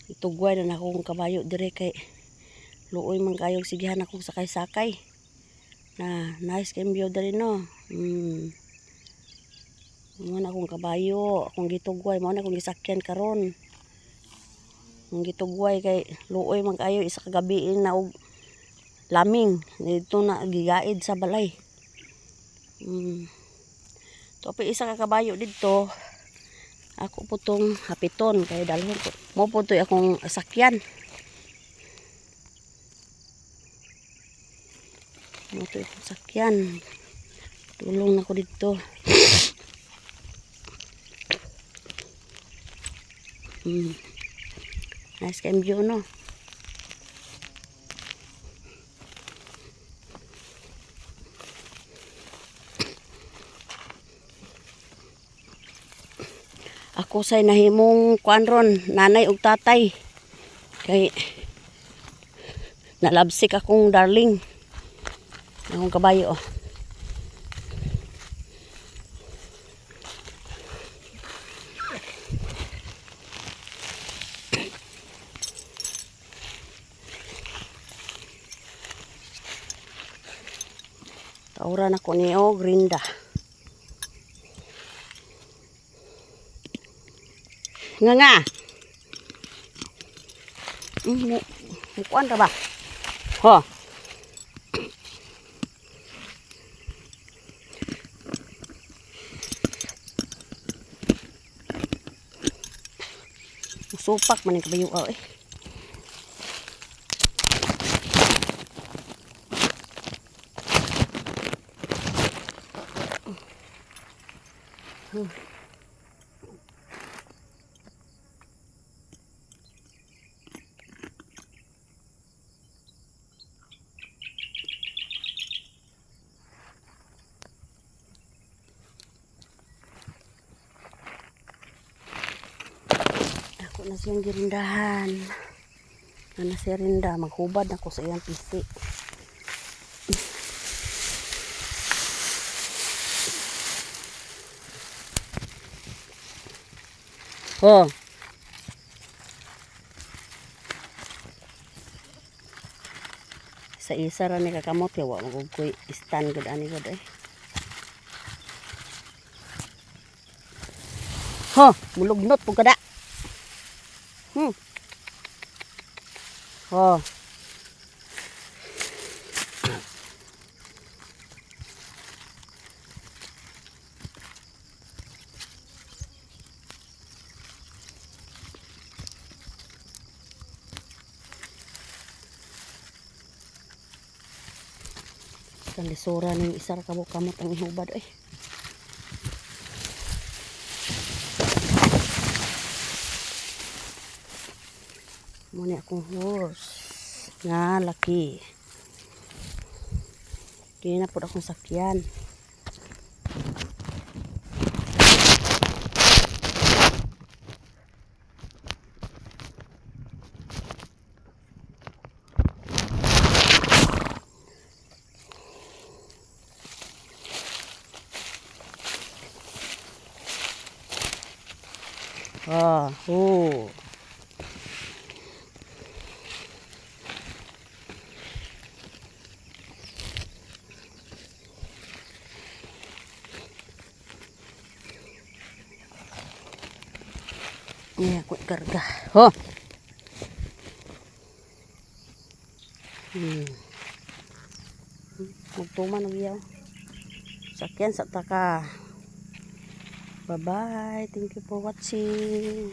Itugway na akong kabayo dire kay luoy man kayo sigihan akong sakay-sakay. Na nice kay view diri, no. Mao na akong kabayo, akong gitugway, mao na akong gisakyan karon. Akong gitugway kay luoy man kayo isa ka gabi na og laming dito na gigaid sa balay. To pa isa ka kabayo didto. Ako po tong hapiton kay dalhon ko. Mao po to'y akong sakyan. Mao to akong sakyan. Tulong na ko dito. Nice kay view, no? Ako say nahimong kuan ron, nanay ug tatay. Kay nalabsik akong darling. Akong kabayo, oh. Tauran ako ni og rinda. Nga nga. Mo kuan ra ba? Ho. Supak man yung kabayo eh. Ako na siyang girindahan. Ana si Rinda, maghubad na ko sa iyang pisi. Oh. Sa isa ra ni kakamot kay wa magug koy stand gud ani gud eh. Ho, mulugnot pud kada. Oh. Kalisura ning isa ra ka kamot ang ihubad eh. Mao ni akong horse nga laki. Kini na pud akong sakyan. Ah, oh. Iya, ako karga. Ho. Magtuman og iyaw. Sakyan sa taka. Bye-bye. Thank you for watching.